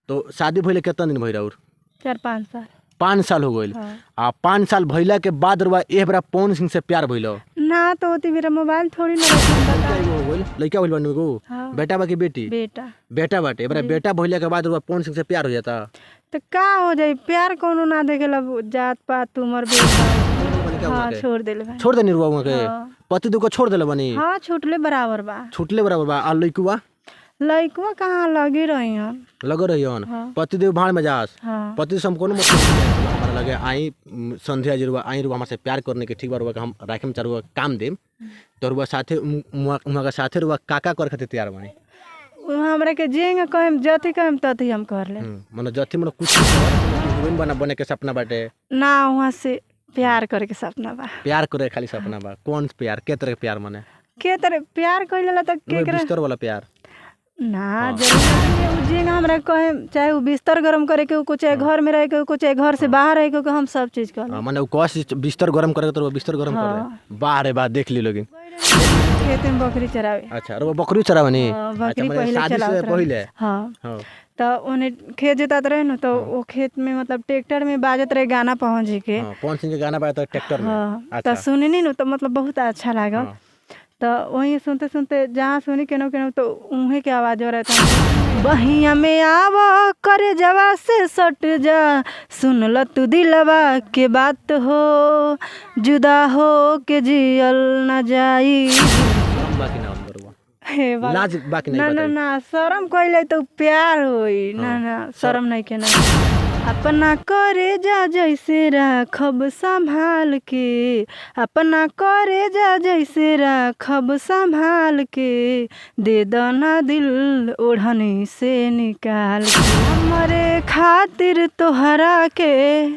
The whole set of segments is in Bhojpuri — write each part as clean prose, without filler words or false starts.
तो शादी भइले केतना दिन भइल और? 4-5 साल। 5 साल हो गइल। हाँ। आ 5 साल भइला के बाद रुआ एह बरा पवन सिंह से प्यार भइल? ना तो ओती मेरा मोबाइल थोड़ी ना रखी लइका एगो हो गइल, लइका भइल बानू एगो? हाँ। बेटा बा कि बेटी? बेटा। बेटा बाटे। एबरा बेटा भइला के बाद रुआ पवन सिंह से प्यार हो जाता? तो का हो जाई, प्यार कोनो ना देखेला जात पात उमर बेटा। हाँ, छोड़ देले भाई। छोड़ देनी रुआ वहाँ के? हाँ। पति दुख छोड़ देले बनी? हाँ, छूटले बराबर बा। छूटले बराबर बा। आ लइकुआ? लइकुआ कहाँ लगी रही हन। लगे रही हन। हाँ। पति देव भाड़ में जास। हाँ। पति से हम कोनो मतलब नहीं। हमारा लगे आई संध्या जी रुआ आई रुआ हमारे से प्यार करने के ठीक बा रुआ के हम राखे में चारुआ काम देम तो रुआ साथे उहाँ के साथे रुआ काका कर खातिर तैयार बानी। हमरा के जेंग कहेम जथी कहेम तथी हम कर ले। मने जथी मने कुछ हीरोइन बना बने के सपना बाटे? ना, वहाँ से प्यार करे के सपना बा। प्यार करे खाली सपना बा। कौन प्यार, के तरह के प्यार मने? के तरह प्यार कइला त के उहे बिस्तर वाला प्यार? ना, जरूर उ जेंग हमरा कहेम चाहे उ बिस्तर गरम करे के को चाहे घर में रहे के को चाहे घर से बाहर रहे के, हम सब चीज कर। हाँ, माने उ कस बिस्तर गरम करे तो बिस्तर गरम कर दे। वाह रे वाह, देख ली लोगिन। खेत में बकरी चरावे। अच्छा, रो बकरी चरावनी? हाँ, अच्छा, बकरी माने पहले शादी से चलावत रहे। पहले? हाँ। हाँ। तो उन्हें खेत जोतात रहे न तो वो खेत में मतलब ट्रैक्टर में बाजत रहे गाना पवन जी के। हाँ, पवन सिंह के गाना बाजत रहे ट्रैक्टर में। हाँ, अच्छा। तो सुननी न तो मतलब बहुत अच्छा लागल। हाँ। तो वहीं सुनते सुनते जहाँ सुनी केनो केनो तो उहें के आवाज़ हो रहा था। बहिया में आवा कर जवा से सट जा, सुन ल तू दिलवा के बात हो, जुदा हो के जियल न जाई। शरम बाकी ना बरुआ। हे बाबा। लाज बाकी नहीं ना ना बताई। ना, शरम कइले तो प्यार होई। ना ना, शरम नहीं के ना। अपना करे जा जैसे राखब संभाल के, अपना करे जा जैसे राखब संभाल के, दे दना दिल ओढ़नी से निकाल के। हमरे खातिर तोहरा के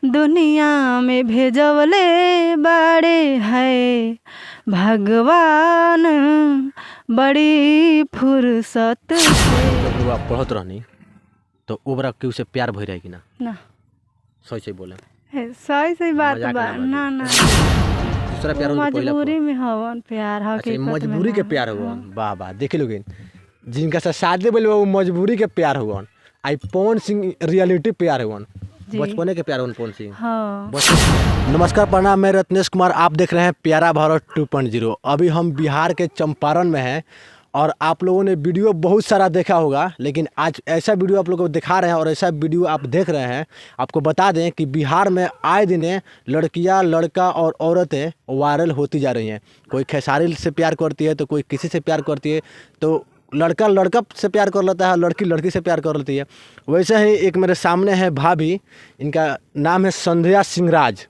दुनिया में भेजवले बाड़े है भगवान बड़ी फुर्सत से। जब रुआ पढ़त रहनी तो ओबरा केहू से प्यार भई रहे कि ना? ना। सही सही बोले। हे, सही सही बात मजाक बा। ना बाटे। ना ना, दूसरा प्यार वो होने के पहला मजबूरी में हवन प्यार। अच्छा, ये हकीकत में मजबूरी के ना। प्यार हुआ। वाह वाह, देखे लोगिन जिनका से शादी भइल वो मजबूरी के प्यार हुआ। आई पवन सिंह रियलिटी प्यार हुआ, जी। बचपने के प्यार हुआ पवन सिंह। हाँ। नमस्कार, प्रणाम, मैं रत्नेश कुमार, आप देख रहे हैं प्यारा भारत 2.0। अभी हम बिहार के चंपारण में हैं और आप लोगों ने वीडियो बहुत सारा देखा होगा, लेकिन आज ऐसा वीडियो आप लोगों को दिखा रहे हैं और ऐसा वीडियो आप देख रहे हैं। आपको बता दें कि बिहार में आए दिन लड़कियां, लड़का और औरतें वायरल होती जा रही हैं। कोई खेसारी से प्यार करती है तो कोई किसी से प्यार करती है, तो लड़का लड़का से प्यार कर लेता है, लड़की लड़की से प्यार कर लेती है। वैसे ही एक मेरे सामने है भाभी, इनका नाम है संध्या सिंहराज,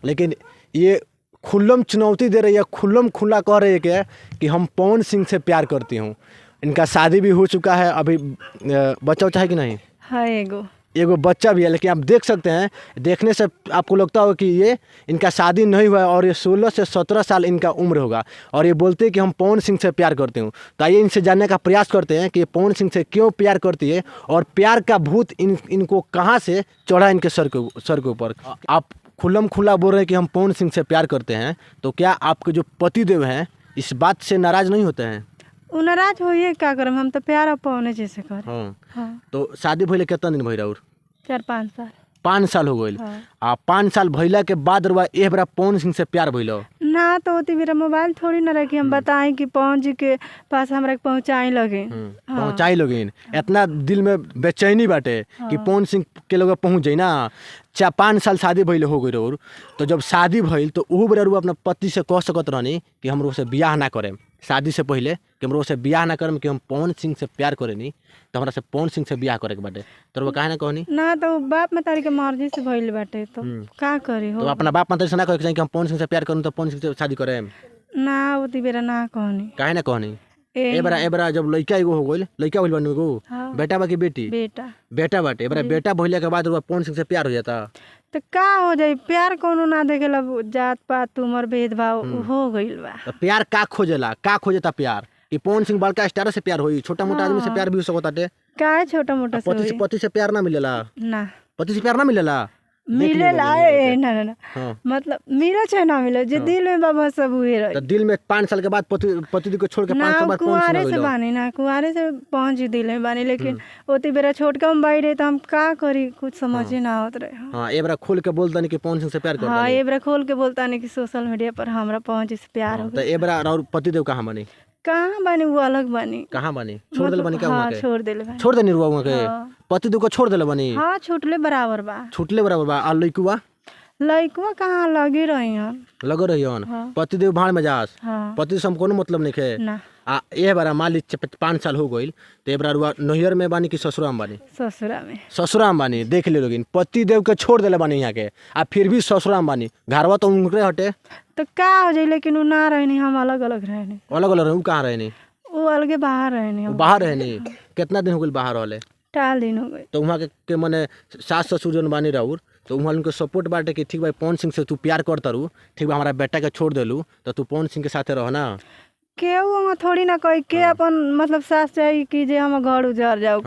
लेकिन ये खुल्लम चुनौती दे रही है, खुल्लम खुला कह रही है कि हम पवन सिंह से प्यार करती हूँ। इनका शादी भी हो चुका है, अभी बच्चा उच्चा है कि नहीं? है एगो। एगो बच्चा भी है, लेकिन आप देख सकते हैं, देखने से आपको लगता होगा कि ये इनका शादी नहीं हुआ है और ये 16 से 17 साल इनका उम्र होगा और ये बोलते हैं कि हम पवन सिंह से प्यार करते हूँ। तो आइए इनसे जानने का प्रयास करते हैं कि ये पवन सिंह से क्यों प्यार करती है और प्यार का भूत इनको कहाँ से चढ़ा इनके सर के ऊपर। आप खुल्लम खुला बोल रहे हैं कि हम पवन सिंह से प्यार करते हैं, तो क्या आपके जो पतिदेव हैं इस बात से नाराज़ नहीं होते हैं? उ नाराज होइए का करम, हम तो प्यार पवने जैसे कर। हाँ। हाँ। तो शादी भइले केतना दिन भइल और? 4-5 साल। 5 साल हो गइल। हाँ। आ 5 साल भइला के बाद रुआ एह बरा पवन सिंह से प्यार भइल? ना तो ओती मेरा मोबाइल थोड़ी ना रहे कि हम बताएं कि पवन जी के पास हमरा के पहुँचाए लगे। हाँ। पहुँचाई लोगिन। इतना दिल में बेचैनी बाटे कि पवन सिंह के लोग पहुँच जाई ना। 5 साल शादी भइल हो गइल और तो जब शादी भइल तो ओहू बेरा रुआ अपना पति से कह सकत रहनी कि हम से बियाह ना करेम, शादी से पहले कि हम से बियाह ना करेम, कि हम पवन सिंह से प्यार करेनी तो हमरा से पवन सिंह से बियाह करे के बाटे, तो रुआ काहे ना कहनी? ना तो बाप महतारी के मर्जी से भइल बाटे तो का करी हो। तो अपना बाप महतारी से ना कहे के चाही कि हम पवन सिंह से प्यार करूँ तो पवन सिंह से शादी करेम? ना, ओती बेरा ना कहनी। काहे ना कहनी? एबरा जब लइका एगो हो गइल, लइका भइल बानू एगो? हाँ। बेटा बा कि बेटी? बेटा। बेटा बाटे। एबरा बेटा भइला के बाद रुआ पवन सिंह से प्यार हो जाता? तो का हो जाई, प्यार कोनो ना देखेला जात पात उमर भेदभाव हो गइल बा। तो प्यार का खोजेला, का खोजेता प्यार? कि पवन सिंह बड़का स्टार से प्यार होई, छोटा मोटा आदमी से प्यार भी हो सकता बाटे। काहे छोटा मोटा से होई? पति से प्यार ना मिलेला? ना। पति से प्यार ना मिलेला? मिले लाए ना ना ना। हाँ। मतलब मिले चाहे ना मिले, जे दिल में बाबा सब उहे रही। तो दिल में 5 साल के बाद पति को छोड़ के 5 साल बाद कुंवारे से बानी ना, कुंवारे से पहुंच दिल में बानी, लेकिन ओती बेरा छोटका हम बाई रहे तो हम का करी, कुछ समझ ही ना आवत रहे। हां, ए बेरा खोल के बोल दनी कि पवन सिंह से प्यार कर। हां, ए बेरा खोल के बोलता नहीं कि सोशल मीडिया पर हमरा पवन जी से प्यार हो। तो ए बेरा और पति देव कहां बानी? कहां बानी, वो अलग बानी। कहां बानी? छोड़ देले बानी का वहां के? छोड़ देले बानी। छोड़ देनी रुआ वहां के? पति देव को छोड़ देले बानी? हां, छूटले बराबर बा। छूटले बराबर बा। आ लइकुआ? लइकुआ कहां लगी रही हन? लगे रही हन। पति देव भाड़ में जास। पति से हम कोनो मतलब नहीं है ना। आ ए बारा मान ली 5 साल हो गइल, तो ए बारा रुआ नैहर में बानी कि ससुरा में बानी? ससुरा में। ससुरा में बानी। देख ले लोगिन, पति देव के छोड़ देले बानी यहाँ के, आ फिर भी ससुरा में बानी। घरवा तो उनकरे हटे तो का हो जाई, लेकिन उ ना रहनी, हम अलग अलग रहनी। अलग अलग रहे? उ कहाँ रहनी? उ अलगे बाहर रहनी। बाहर रहनी। कितना दिन हो गइल बाहर रहले? 4 दिन हो गए। तो वहाँ के मने सास ससुर जन बानी रहूर, तो वहाँ उनके सपोर्ट बाटे कि ठीक भाई पवन सिंह से तू प्यार करता रू, ठीक बा हमारा बेटा के छोड़ देलू तो तू पवन सिंह के साथे रह ना। केहू वहाँ थोड़ी ना कही के अपन मतलब सास चाही कि जे हम घर उजर जाओ।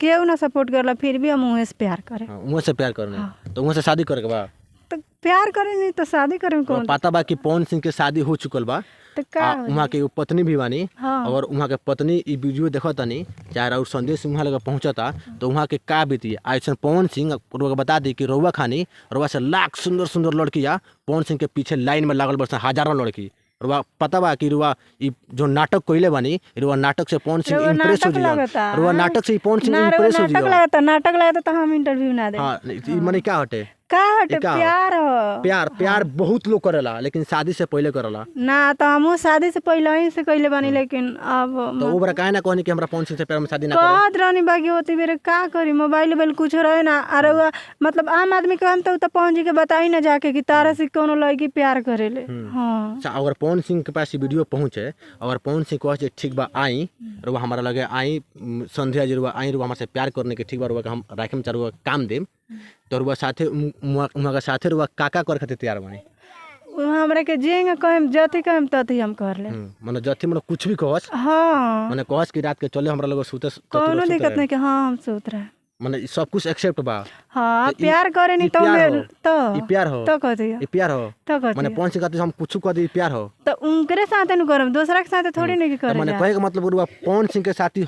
केहू ना सपोर्ट करला, फिर भी हम उहे से प्यार करे। उहे से प्यार करने। तो उहे से शादी करे के बा? तो प्यार करे नहीं तो शादी करे कौन? पता बा कि पवन सिंह के शादी हो चुकल बा, तो का वहाँ के पत्नी भी बानी। और वहाँ के पत्नी ई वीडियो देखतानी, चाहे और संदेश वहाँ लगे पहुँचता, तो वहाँ के का बीती ऐसा पवन सिंह रुआ बता दी कि रउआ खानी रउआ से लाख सुंदर सुंदर लड़कियाँ पवन सिंह के पीछे लाइन में लागल बरसन, हजारों लड़की। रुआ पता बा कि रुआ ई जो नाटक कइले बानी, रुआ नाटक से पवन सिंह इम्प्रेस हो जियन। रुआ नाटक से पवन सिंह इम्प्रेस हो जियन। नाटक लगता तो हम इंटरव्यू ना दे। हां, ई माने का हटे? का हटे? प्यार हो। प्यार प्यार बहुत लोग करेला, लेकिन शादी से पहले करेला ना। तो हमहू शादी से पहले ही से कइले बानी, लेकिन अब तो ओ बरा काहे ना कहनी कि हमरा पवन सिंह से प्यार में शादी ना करे? कहत रहनी, बाकी होती बेरे का करी, मोबाइल मोबाइल कुछ रहे ना। अरे मतलब आम आदमी के हम तो पवन जी के बताई ना जाके कि तारा से कोनो लड़की प्यार करेले। हां, अगर पवन सिंह के पास वीडियो पहुंचे, अगर पवन सिंह कहे ठीक बा आई रुआ हमारा लगे आई संध्या जी रुआ आई रुआ हमरा से प्यार करने के, ठीक बा रुआ हम राखे में चारू काम देम, तो रुआ साथे उहाँ के साथे रुआ काका कर खातिर तैयार बानी? हमरा के जेंग कहम जथी कहम तथी हम कर ले। माने जथी माने कुछ भी कहस? हां, माने कहस कि रात के चले हमरा लगे सुते, कोनो दिक्कत नहीं कि हां हम सुत रहे, माने सब कुछ एक्सेप्ट बा। हां, प्यार करे नहीं तो मैं तो ई प्यार हो तो कह दिया, ई प्यार हो तो कह माने पवन सिंह खातिर हम कुछ कह दी प्यार हो तो उनकरे साथे न करम, दूसरा के साथे थोड़ी नहीं करे। माने कहे के मतलब रुआ पवन सिंह के साथी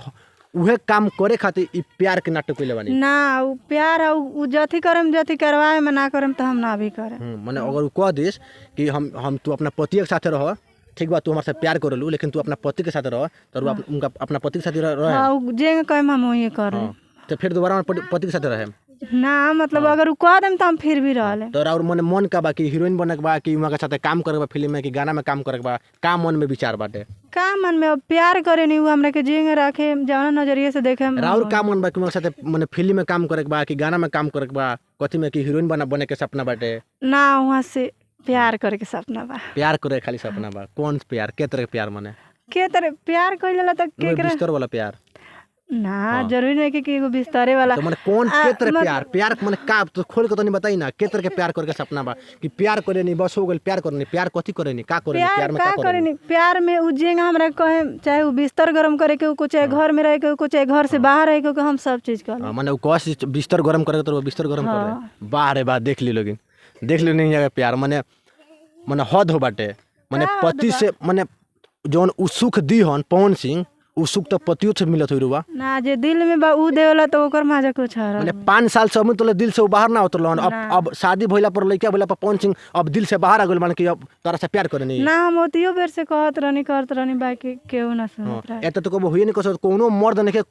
उहे काम करे खातिर ई प्यार के नाटक कइले बानी ना। उ प्यार उ जथी करम जथी करवाए में ना करम तो हम ना भी करे। माने अगर उ कह देस कि हम तू अपना पति के साथे रह, ठीक बा तू हमरा से प्यार करलू, लेकिन तू अपना पति के साथे रह, तो उनका अपना पति के साथे रह। हां, उ जेंग कहम हम ओही करे, तो फिर दोबारा पति के साथे रहे ना। मतलब अगर उ कह देम तो हम फिर भी रहले। तो और मन मन का बा कि हीरोइन बने के बा कि उहाँ के साथे काम करे बा फिल्म में कि गाना में काम करे के बा, का मन में विचार बाटे? का मन में अब प्यार करे नहीं, उ हमरा के जेंग रखे जौना नजरिए से देखे। राउर का मन बा कि उहाँ के साथे माने फिल्म में काम करे के बा कि गाना में काम करे के बा, कथी में कि हीरोइन बना बने के सपना बाटे? ना, उहाँ से प्यार करे के सपना बा। प्यार करे खाली सपना बा? कौन प्यार, के तरह के प्यार? माने के तरह प्यार कइलेला त के बिस्तर वाला प्यार ना? जरूरी नहीं कि एगो बिस्तरे वाला। तो माने कौन के तरह प्यार? प्यार माने का तो खोल के तो नहीं बताई ना, के तरह के प्यार करके सपना बा कि प्यार करे नहीं बस हो गेल प्यार करनी? प्यार कथी करे नहीं, का करे नहीं, प्यार में का करे नहीं? प्यार में उ जेंग हमरा कहे, चाहे उ बिस्तर गरम करे के, उ चाहे घर में रहे के, उ चाहे घर से बाहर रहे के, हम सब चीज कर। माने उ कस बिस्तर गरम करे तो बिस्तर गरम करे। वाह रे वाह, देख ली लोगिन, देख ली नहीं जाके प्यार माने माने हद हो बाटे। माने पति से माने जौन उ सुख दी हन पवन सिंह, उ सुख तो पतियों से मिलत हुई ना। जे दिल में बा उ देवला तो ओकर मजा कुछ हर। माने 5 साल से हम तो दिल से बाहर ना उतरलन। अब शादी भइला पर लइका भइला पर पवन सिंह अब दिल से बाहर आ गेल, माने कि अब तोरा से प्यार करे नहीं ना। हम ओतियो बेर से कहत रहनी करत रहनी, बाकी केहू ना सुनत रहे। एत तो कबो होइए नहीं कसत, कोनो मर्द नहीं के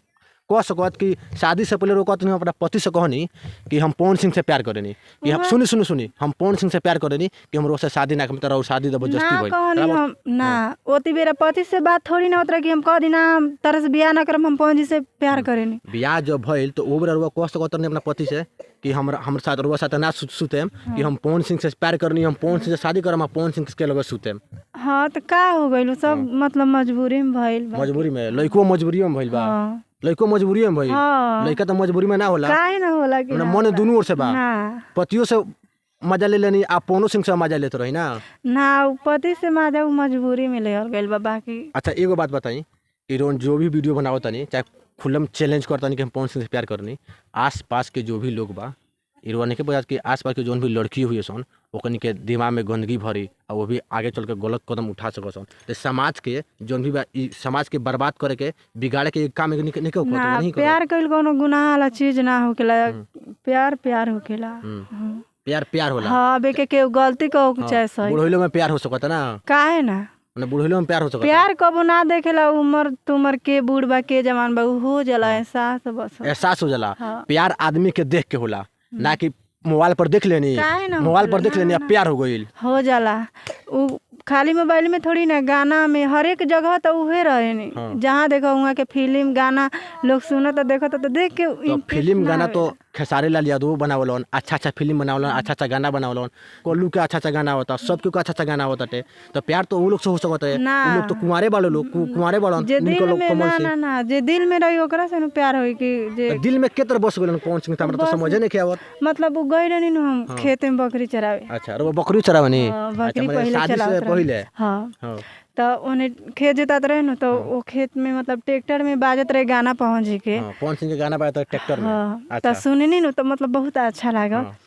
कह सकत कि शादी से पहले रोकत नहीं अपना पति से कहनी कि हम पवन सिंह से प्यार करेनी, कि हम सुनी सुनी सुनी हम पवन सिंह से प्यार करेनी कि हम रोज से शादी ना करम, तोरा शादी जबरदस्ती भइल ना हम ना। ओती बेरा पति से बात थोड़ी ना होत रहे कि हम कह दी ना हम तारा से बियाह ना करम, हम पवन जी से प्यार करेनी। बियाह जब भइल तो ओ बेरा रुआ कह सकत नहीं अपना पति से कि हम साथ रुआ साथ ना सुतेम, कि हम पवन सिंह से प्यार करनी, हम पवन सिंह से शादी करम, पवन सिंह के लगे सुतेम। हां, तो का हो गइल सब मतलब मजबूरी में भइल बा। मजबूरी में लइको मजबूरी में भइल बा। लइको मजबूरी में भइल। लइका तो मजबूरी में ना होला। काहे ना होला कि मन दुनू ओर से बा, पतियों से मजा ले लेनी आ पवनो सिंह से मजा लेत रही ना। ना, पति से मजा मजबूरी में ले गइल बा बाकी। अच्छा एगो बात बताई कि रोन जो भी वीडियो बनावत तनी, चाहे खुलम चैलेंज करतनी कि हम पवन सिंह से प्यार करनी, आस पास के जो भी लोग बा इरवा नहीं के बुझात कि आसपास के जौन भी लड़की हुई सन ओकनी के दिमाग में गंदगी भरी और वो भी आगे चल के गलत कदम उठा सको सन। तो समाज के जौन भी बा ई समाज के बर्बाद करे के बिगाड़े के काम नहीं नहीं करत, ना नहीं करत। प्यार कइल कोनो गुनाह वाला चीज ना होखेला, प्यार प्यार होखेला। हाँ। प्यार प्यार होला। हाँ बेके केहू गलती कहो कि चाहे सही, बुढ़ैलो में प्यार हो सकता ना? काहे ना माने बुढ़ैलो में प्यार हो सकता। प्यार कबो ना देखेला उम्र तुमर के बूढ़ बा के जवान बा, उ हो जाला एहसास बस। एहसास हो जाला। हाँ। प्यार आदमी के देख के होला, ना कि मोबाइल पर देख लेनी, काहे ना मोबाइल पर होला, देख लेनी ना, अब प्यार हो गईल। हो जाला। उ खाली मोबाइल में थोड़ी ना, गाना में हर एक जगह तो उहे रहे नी। हाँ। जहाँ देखो वहाँ के फिल्म गाना लोग सुनत देखत तो देख के तो इम्प्रेस फिल्म ना गाना आवेला। तो खेसारी लाल यादव बनावलन, अच्छा अच्छा फिल्म बनावलन, अच्छा अच्छा गाना बनावलन, कोल्लू के अच्छा अच्छा गाना होता, सब के अच्छा अच्छा गाना होता टे। तो प्यार तो वो लोग से हो सकता है, ना। वो लोग तो कुंवारे वाले लोग, कुंवारे वालन जे उनके दिल लोग में कमल ना सिंह। ना ना जे दिल में रही ओकरा से नु प्यार होई कि जे तो दिल में केतर बस गेलन पवन सिंह, त हमरा तो बस- समझे नहीं आवत। मतलब उ गई रहनी नु हम खेत में बकरी चरावे। अच्छा रो बकरी चरावनी? हाँ, अच्छा, बकरी माने पहिले शादी से चलावत रहे। पहिले? हाँ। हाँ। तो ओने खेत जोतात रहे नु तो वो खेत में मतलब ट्रैक्टर में बाजत रहे गाना पवन जी के। हाँ, पवन सिंह के गाना बजाता ट्रैक्टर में। हाँ, अच्छा। तो सुननी नु तो मतलब बहुत अच्छा लागल। हाँ।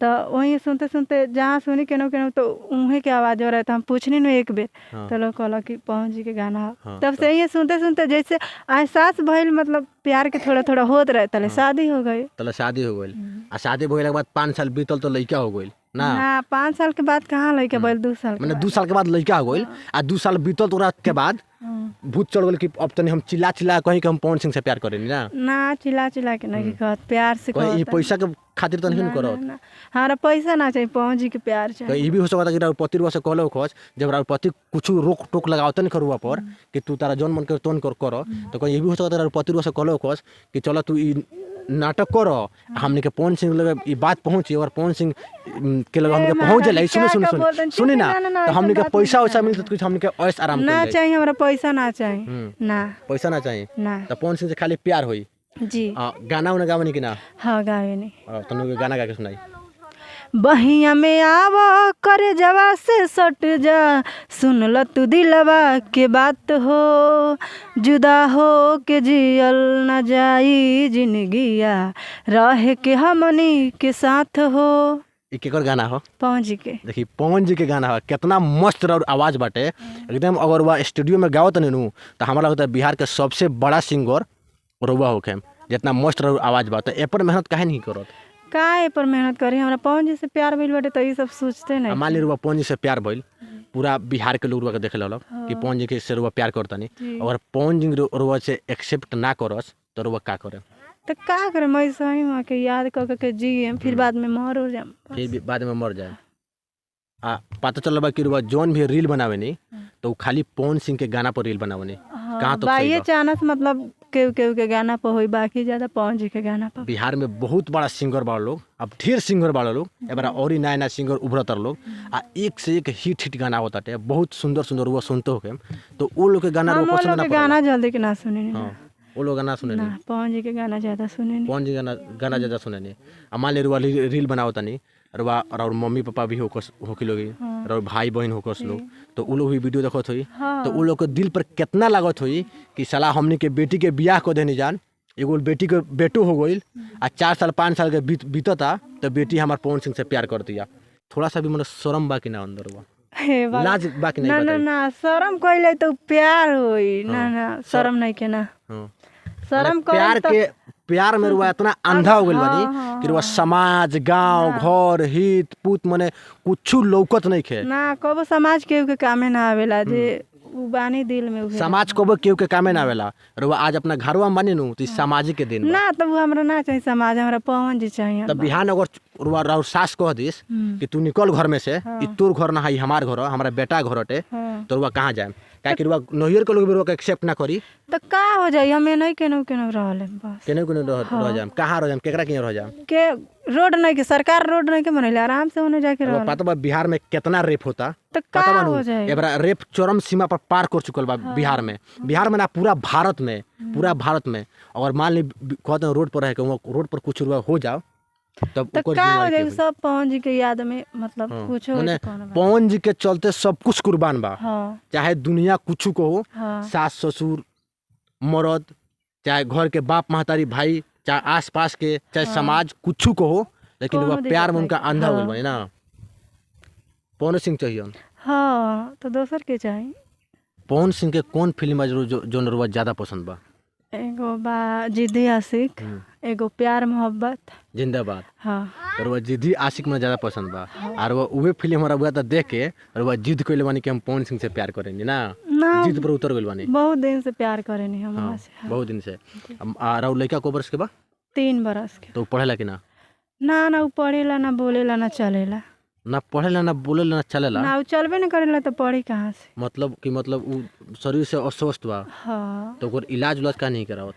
तो वहीं सुनते सुनते जहाँ सुनी केनो केनो तो उहें के आवाज़ हो रहा था। हम पूछनी नु एक बेर हाँ। तो लोग कहला कि पवन जी के गाना ह। हाँ, तब से ये सुनते सुनते जैसे एहसास भइल मतलब प्यार के थोड़ा थोड़ा होत रहे तले शादी हो गई। तले शादी हो गइल। आ शादी भइला के बाद 5 साल बीतल तो लइका हो गइल ना? ना 5 साल के बाद कहाँ लइका भइल, 2 साल के माने बाद। 2 साल के बाद लइका हो गइल आ 2 साल बीतल तो ओकरा के बाद हाँ। भूत चढ़ गइल कि अब तनी हम चिल्ला चिल्ला कहीं कि हम पवन सिंह से प्यार करेनी ना? ना चिल्ला चिल्ला के नहीं कहत, प्यार से कहीं ई कहत। पैसा के खातिर तो नहीं ना, करत। ना, ना। हमरा पैसा ना चाहिए, पवन जी के प्यार चाहिए। तो ई भी हो सकता कि राउर पति रुआ से कहलो खोज, जब राउर पति कुछ रोक टोक लगावते नहीं करुआ पर कि तू तारा जौन मन कर तोन कर करो, तो कहीं ई भी हो सकता राउर पति रुआ से कहलो खोज कि चलो तू ई नाटक करो, हमने के पवन सिंह लगे ई बात पहुंची और पवन सिंह के लगे हमने के ए पहुंच महाराज, जाए। सुनो क्या सुनो का सुनो बोलतन? सुनी ना, ना, ना, ना, तो हमने के ऐसन बात पैसा नहीं वैसा है। मिलते तो कुछ हमने के ऐश आराम ना कर जाए। चाहिए हमरा, पैसा ना चाहिए ना, पैसा ना चाहिए ना तो पवन सिंह से खाली प्यार होई जी। गाना उना गावनी कि ना? हाँ गावे नहीं। तनु के गाना गा के सुनाई। बहिया में आवा कर जवा से सट जा, सुन ल तू दिलवा के बात हो, जुदा हो के जियल न जाई जिंदगिया, रह के हमनी के साथ हो। ई केकर गाना हो? पवन जी के। देखी पवन जी के गाना हो, कितना मस्त और आवाज़ बाटे एकदम। अगर वह स्टूडियो में गावत नहीं नू तो हमारा लगता है बिहार के सबसे बड़ा सिंगर रउआ होखे, जितना मस्त और आवाज़ बा। तो ए पर मेहनत काहे नहीं करत? काहे पर मेहनत करी, हमरा पवन जी से प्यार भइल बाटे तो ई सब सोचते नहीं। मान ली रुआ पवन जी से प्यार भइल, पूरा बिहार के लोग रुआ के देखे लग कि पवन जी के से रुआ प्यार करतनी, अगर पवन जी रुआ से एक्सेप्ट ना करस तो रुआ का करे? तो का करे, मैं सही माँ के याद कर के जिए, फिर बाद में मर हो जाम। फिर भी बाद में मर जाए। आ पता चल बा कि रुआ जौन भी रील बनावेनी तो उ खाली पवन सिंह के गाना पर रील बनावेनी। कहाँ तक सही बाइये बा? चानस मतलब केहू केहू के गाना पर होई, बाकी ज़्यादा पवन जी के गाना पर। बिहार में बहुत बड़ा सिंगर बा लोग, अब ढेर सिंगर बा लोग, एबार और ही नया नया सिंगर उभरत लोग, आ एक से एक हिट हिट गाना होता है, बहुत सुंदर सुंदर वो सुनते होके, तो वो लोग के गाना हम रुआ वो पसंद लोग ना के पड़ेला। गाना जल्दी के ना सुने हाँ, वो लोग गाना सुने ना, पवन जी के गाना ज़्यादा सुने नी। पवन जी गाना गाना ज़्यादा सुने नी। आ मान ली रुआ रील बनावता नी, रुआ और मम्मी पापा भी होकस होके लोगी, और भाई बहन होकस लोग, तो उ लोग भी वीडियो देखत होई, तो उ लोग के दिल पर कितना लागत होई कि साला हमनी के बेटी के बियाह कर देनी जान, एगो बेटी के बेटो हो गइल आ 4 साल 5 साल के बीतता तो बेटी हमार पवन सिंह से प्यार कर दिया। थोड़ा सा भी मतलब शर्म बा कि ना अंदर हुआ, हे बाबा। लाज बा कि नहीं? ना ना बताई। ना, शर्म कइले तो प्यार होई ना, ना शर्म नहीं के ना, हाँ। शर्म प्यार करम के प्यार में रुआ इतना अंधा हो गइल बानी हाँ, कि रुआ समाज गांव घर हित पूत मने कुछ लौकत नहीं खे ना, कबो समाज केहू के कामे ना आवेला, जे उ बानी दिल में उहे। समाज कबो केहू के कामे ना आवेला। रुआ आज अपना घरवा में बानी नु तो ई सामाजिक के दिन बा। ना तब हमरा ना चाहिए समाज, हमरा पवन जी चाहिए। तब बिहान अगर रुआ राउर सास कह दिस कि तू निकल घर में से, ई तोर घर ना है, ई हमार घर ह, हमारा बेटा घर हटे, तो रुआ कहाँ जाए? काहे कि रुआ नैहर के लोग भी रुआ के एक्सेप्ट ना करी। तो का हो जाई, हमें नहीं केनहु केनहु रहले बस। केने केने रह जाम, कहाँ रह जाम, केकरा के रह जाम? के रोड नहीं के सरकार रोड नहीं के बनैले, आराम से ओने जाके रुआ रहल। पता बा बिहार में कितना रेप होता? तो पता का बा नु? हो जाई? एबरा रेप चरम सीमा पर पार कर चुकल बा बिहार में, बिहार में ना पूरा भारत में, पूरा भारत में। अगर मान ली कहते हैं रोड पर रह के वहाँ रोड पर कुछ रुआ हो जाओ तब तो ओकर का हो जिम्मेवारी जाई के होई? सब पवन जी के याद में, मतलब कुछ हो मने पवन जी के चलते सब कुछ कुर्बान बा, हाँ चाहे दुनिया कुछ को हो, हाँ सास ससुर मर्द, चाहे घर के बाप महतारी भाई, चाहे आस पास के, चाहे समाज कुछ को हो, लेकिन कोनो वो प्यार में दिक्कत उनका नहीं। अंधा हो गइल हाँ। बानी ना। पवन सिंह चाहिए? हाँ, तो दोसर के चाही। पवन सिंह के कौन फिल्म जो जोन रुआ ज़्यादा पसंद बा? एगो बा जिद्दी आशिक, एगो प्यार मोहब्बत जिंदाबाद। हाँ। तो रुआ जिद्दी आशिक में ज़्यादा पसंद बा। और वो उहे फिल्म हमारा बुआ तो देख के रुआ जिद कइले बानी कि हम पवन सिंह से प्यार करेंगे ना? ना, जिद पर उतर गइल बानी। बहुत दिन से प्यार करेनी हम हाँ, वहाँ से। हाँ। बहुत दिन से। आ राउर लड़का को बरस के बा? 3 बरस के। तो पढ़ेला कि ना? ना ना, उ पढ़ेला ना, बोलेला ना, चलेला ना। पढ़ेला ना, बोलेला ना, चलेला ना। उ चलबे ना करेला तो पढ़ी कहाँ से? मतलब कि मतलब उ शरीर से अस्वस्थ बा? हाँ। तो ओकर इलाज उलाज का नहीं करावत?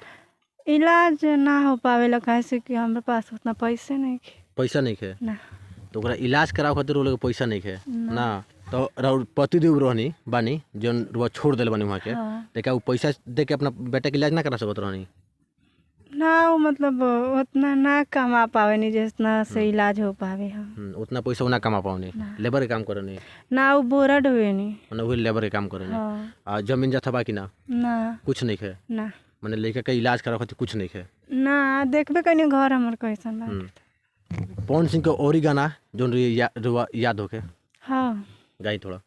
इलाज ना हो पावेला, काहे से कि हमरा पास उतना पैसे नहीं खे। पैसा नहीं खे? ना। तो ओकरा इलाज करावे खातिर वो लोग के पैसा नहीं खे ना? तो राउर पतिदेव रहनी बानी जौन रुआ छोड़ देले बानी वहाँ के, हाँ। तो क्या उ पैसा दे के अपना बेटा के इलाज ना करा सकत रहनी? ना, वो मतलब उतना ना कमा पावे नहीं जितना से इलाज हो पावे। हम उतना पैसा ना कमा पावनी, लेबर के काम करनी? ना, वो बोरा ढोएनी। माने वही लेबर के काम करनी। हाँ। आ जमीन जथा बा कि ना? ना। कुछ नहीं खे? ना। माने लड़का के इलाज करावे खातिर कुछ नहीं खे? ना, देखबे कनी घर हमर कैसन बा। पवन सिंह के औरी गाना जोन रुआ याद होके? हाँ। गाई थोड़ा।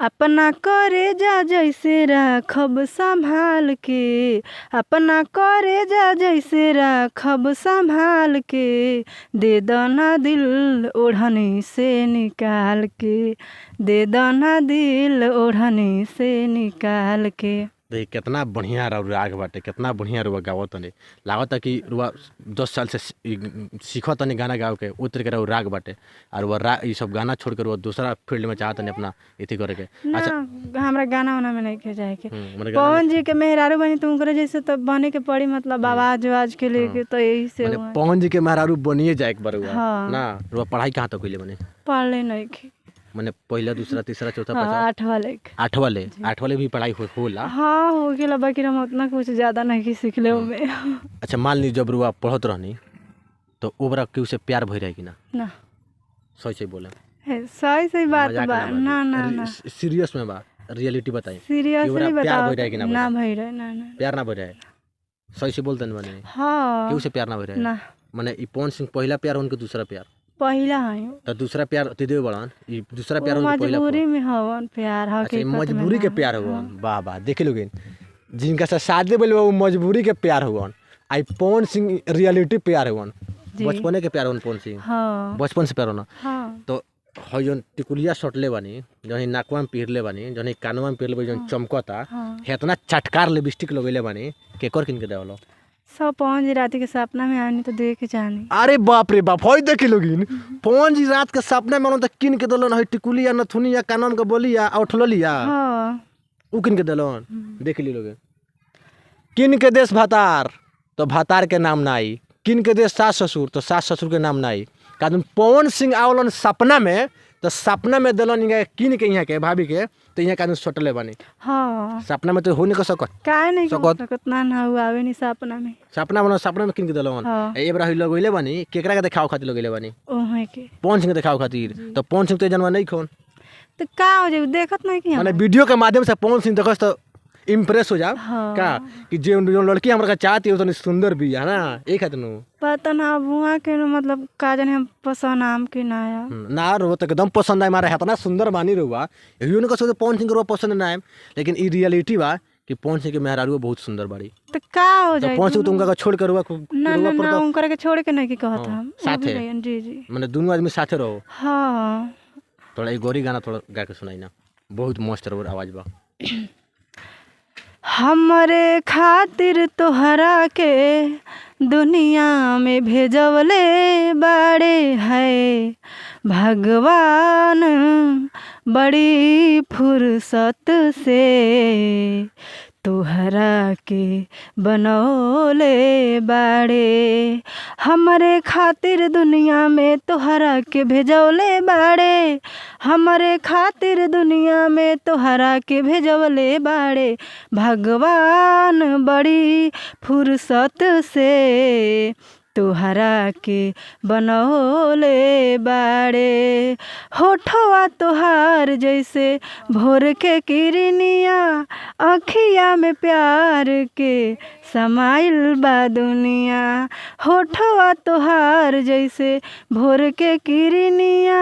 अपना करे जा जैसे राखब संभाल के, अपना करे जा जैसे राखब संभाल के, दे दना दिल ओढ़नी से निकाल के, दे दना दिल ओढ़नी से निकाल के। देखिए कितना बढ़िया राग बाटे, कितना बढ़िया रुआ गावत तनी। लागत कि रुआ 10 साल से सीखत तनी गाना गावे के, उ तरीके के राग बाटे। और वह राग ई सब गाना छोड़ के रुआ दूसरा फील्ड में चाहत तनी अपना इति करे के। ना। अच्छा। हमरा गाना वाना में नहीं के जाए के। मने गाना पवन जी के मेहरारू बनी तो उनकरे जैसे तो बने के पड़ी, मतलब आवाज उवाज के लेके, तो यही से मने हुआ। पवन जी के मेहरारू बनिए जाए एक बार रुआ। हाँ। ना रुआ पढ़ाई कहाँ तक कइले बने? पढ़ले नहीं के। मने पहला, दूसरा, तीसरा, चौथा, हाँ, पांचवा? आठवा लेके। आठवा ले? आठवा ले भी पढ़ाई होला? हाँ, हो गेला, बाकी हम उतना कुछ ज़्यादा नहीं सीखले ओमे। अच्छा, मान ली जब रुआ पढ़त रहनी तो ओबरा केहू से प्यार भई रहे कि ना? ना। सही सही बोले। हे, सही सही बात मजाक बा। ना ना ना ना। सीरियस में बा, रियलिटी बताई। सीरियसली प्यार बताओ भई रहे कि ना? ना भई रहे, ना ना। प्यार ना भई रहे? सही से बोलते माने? हाँ। केहू से प्यार ना भई रहे? ना। माने ई पवन सिंह पहला प्यार, उनके दूसरा प्यार? पहिला है। तो दूसरा प्यार देव बड़ान, ई दूसरा प्यार उनके पहला? मजबूरी में हवन प्यार। अच्छा, ई हकीकत में मजबूरी के ना। प्यार हुआ। वाह वाह, देखे लोगिन, जिनका से शादी बोले वो मजबूरी के प्यार हुआ, आई पवन सिंह रियलिटी प्यार हुआ। जी। बचपने के प्यार हुआ पवन सिंह? हाँ। बचपन से प्यार होना? हाँ। तो हई जौन टिकुलिया सटले बानी, जौन नाकवा में पहिरले बानी, जौन कानवा में पहिरले बानी, जौन चमकता, हाँ। हेतना चटकार लिपस्टिक लगैले बानी, केकर किन के देवलो? सब पवन जी रात के सपना में आनी तो देख जानी। अरे बाप रे बाप, हई देखी लोगिन, पवन जी रात के सपना में त किन के देलन हई टिकुलिया, नथुनिया, कानवा के बोलिया आ उठललिया? हाँ। उ किन के देलन? देख ली लोगिन, किन के देश भातार तो भातार के नाम ना आई, किन के देश सास ससुर तो सास ससुर के नाम ना आई। कारण पवन सिंह आवलन सपना में तो सपना में देलन इनका किन के, यहाँ के भाभी के, तो यहाँ कानून सटले बानी। हाँ। सपना में तो हो नहीं सकत। काहे नहीं सकत। सकत? ना ना, उ आवे नहीं सपना में। सपना बना, सपना में किन के देलन? हाँ। ए बरा लगैले बानी, केकरा के देखाव खातिर लगैले बानी? ओहे के। पवन सिंह के देखाव खातिर? तो पवन सिंह तो जानवर नहीं खोन। तो का हो जाए, देखत नहीं कि हम माने वीडियो के माध्यम से पवन सिंह देखस तो इम्प्रेस हो जा। हाँ। का कि जे जो लड़की हमरा के चाहती है वो तनी सुंदर भी है ना, एक खातिर नु। पता ना, अब वहाँ के न मतलब का जाने हम पसंद आम के ना आया। ना रो तो एकदम पसंद आए मारे, इतना सुंदर बानी रुआ, यही न सोचे पवन सिंह के रुआ पसंद ना आए, लेकिन ई रियलिटी बा कि पवन सिंह के मेहरारू बहुत सुंदर बाड़ी। तो का हो तो जाए? पवन सिंह तुमका छोड़ के रुआ ना रुआ ना पर ना, तो उनकरा के छोड़ के नहीं की कहत हाँ, हम उ भी साथे। रहियन, जी जी। माने दोनों आदमी साथे रहो। हाँ। थोड़ा ई गोरी गाना थोड़ा गा के सुनाई ना, बहुत मस्त रहो आवाज बा। हमरे खातिर तोहरा के दुनिया में भेजवले बाड़े है भगवान, बड़ी फुर्सत से तोहरा के बनौले बाड़े। हमरे खातिर दुनिया में तोहरा के भेजवले बाड़े, हमरे खातिर दुनिया में तोहरा के भेजवले बाड़े भगवान, बड़ी फुर्सत से तोहरा के बनौले बाड़े। होठवा तोहार जैसे भोर के किरनिया, अखिया में प्यार के समाइल बा दुनिया। होठवा तोहार जैसे भोर के किरनिया,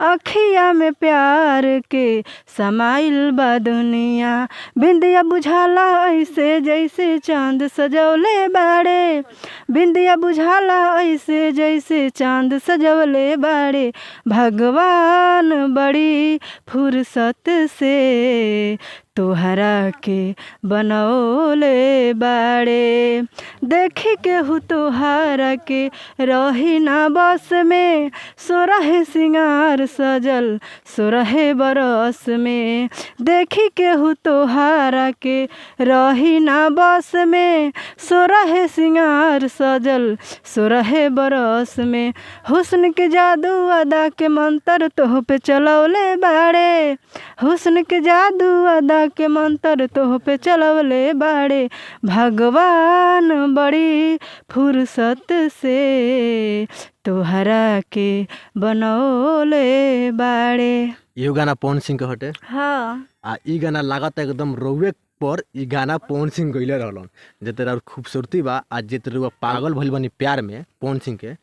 अखिया में प्यार के समाइल बा दुनिया। बिंदिया बुझाला ऐसे जैसे चांद सजौले बाड़े, बिंदिया बुझाला ऐसे जैसे चांद सजौले बाड़े। भगवान बड़ी फुर्सत से तोहरा के बनौले बाड़े। देखी केहू तोहारा के रही ना बस में, सोरहे सिंगार सजल सोरहे बरस में। देखी केहू तोहारा के रही ना बस में, सोरहे सिंगार सजल सोरहे बरस में। हुस्न के जादू अदा के मंतर तोह पे चलौले बाड़े, हुस्न के जादू अदा के मंतर तोह पे चलौले बाड़े। भगवान बड़ी फुर्सत से तोहरा के बनौले बाड़े। इहो गाना पवन सिंह के हटे। हाँ। आ ई गाना लागत एकदम रउए पर ई गाना पवन सिंह गइले रहलन। जेते और खूबसूरती बा आ जेते रउआ पागल भइल बानी प्यार में पवन सिंह के,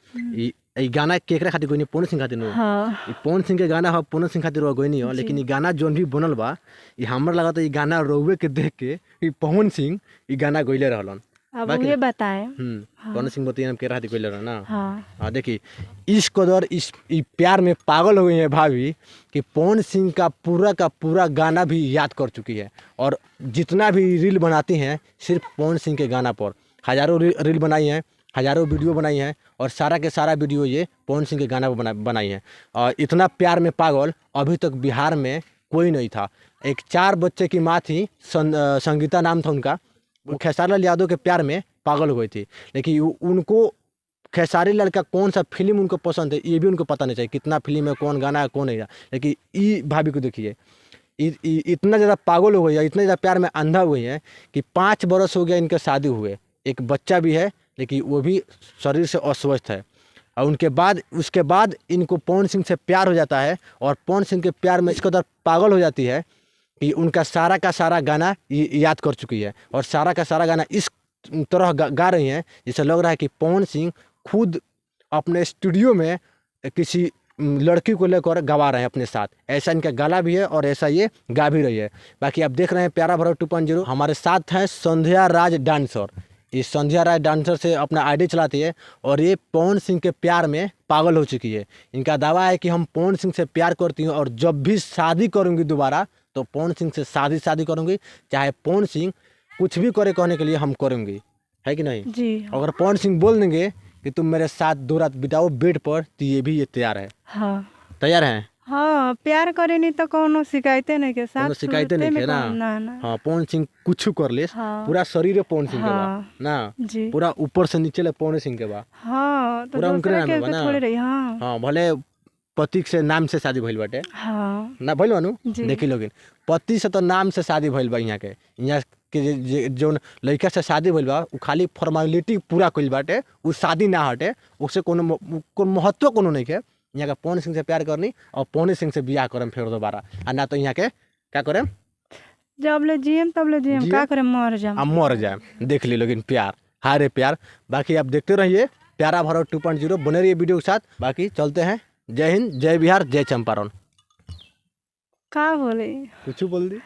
ई गाना केकरा खातिर गइनी? पवन सिंह खातिर नु। हाँ। ई पवन सिंह के गाना ह, पवन सिंह खातिर रउआ गइनी ह, लेकिन ई गाना जोन भी बनल बा ई हमरा लागत ई गाना रउए के देख के ई पवन सिंह ई गाना गइले रहलन। अब उहे बताए। पवन सिंह बतिया के खातिर गइले रहलन ना। हाँ। हाँ, देखिए इस कदर इस प्यार में पागल हो गई है भाभी कि पवन सिंह का पूरा गाना भी याद कर चुकी है और जितना भी रील बनाती हैं सिर्फ पवन सिंह के गाना पर हज़ारों रील बनाई हैं, हज़ारों वीडियो बनाई हैं और सारा के सारा वीडियो ये पवन सिंह के गाना पर बनाई हैं। और इतना प्यार में पागल अभी तक बिहार में कोई नहीं था। एक 4 बच्चे की माँ थी, संगीता नाम था उनका, वो खेसारी लाल यादव के प्यार में पागल हो गई थी। लेकिन उनको खेसारी लाल का कौन सा फिल्म उनको पसंद है ये भी उनको पता नहीं चाहिए, कितना फिल्म है, कौन गाना है, कौन नहीं है। लेकिन ई भाभी को देखिए, इतना ज़्यादा पागल हो गई है, इतना ज़्यादा प्यार में अंधा हुई है कि 5 बरस हो गया इनके शादी हुए, एक बच्चा भी है लेकिन वो भी शरीर से अस्वस्थ है। और उनके बाद उसके बाद इनको पवन सिंह से प्यार हो जाता है और पवन सिंह के प्यार में इस कदर पागल हो जाती है कि उनका सारा का सारा गाना ये याद कर चुकी है और सारा का सारा गाना इस तरह गा रही हैं जिसे लग रहा है कि पवन सिंह खुद अपने स्टूडियो में किसी लड़की को लेकर गवा रहे हैं अपने साथ। ऐसा इनका गला भी है और ऐसा ये गा भी रही है। बाकी आप देख रहे हैं प्यारा भारत 2.0। हमारे साथ हैं संध्या राज डांसर। ये संध्या राज डांसर से अपना आईडी चलाती है और ये पवन सिंह के प्यार में पागल हो चुकी है। इनका दावा है कि हम पवन सिंह से प्यार करती हूँ और जब भी शादी करूँगी दोबारा तो पवन सिंह से शादी करूँगी, चाहे पवन सिंह कुछ भी करे कहने के लिए हम करूँगी, है कि नहीं जी। अगर पवन सिंह बोल देंगे कि तुम मेरे साथ 2 रात बिताओ बेड पर, तो ये भी ये तैयार है। हाँ, तैयार हैं। हाँ, प्यार करे नहीं तो कोनो शिकायते नहीं के साथ, शिकायते नहीं के ना। ना ना। हाँ, पवन सिंह कुछ कर ले। हाँ। पूरा शरीर है पवन सिंह के बा हाँ। ना जी। पूरा ऊपर से नीचे ले पवन सिंह के बा। हाँ, तो पूरा उनके दूसरा नाम के बा ना। थोड़े रही। हाँ। हाँ, भले पति से नाम से शादी भइल बाटे। हाँ ना भइल बानू, जी। देखी लोगिन पति से तो नाम से शादी भइल बा। यहाँ के जौन लड़का से शादी भइल बा उ खाली फॉर्मेलिटी पूरा कइल बाटे, उ शादी ना हटे, उससे कोनो महत्व कोनो नहीं के। यहाँ के पवन सिंह से प्यार करनी और पवन सिंह से बियाह करम फिर दोबारा, आ ना तो यहाँ के क्या करेम, जब ले जियम तब ले जियम, का करेम, मर जाम, आ मर जाए। देख ली लोगिन प्यार, हारे प्यार। बाकी आप देखते रहिए प्यारा भारत 2.0, बने रहिए वीडियो के साथ। बाकी चलते हैं, जय हिंद, जय बिहार, जय चंपारण। का बोले, कुछ बोल दी।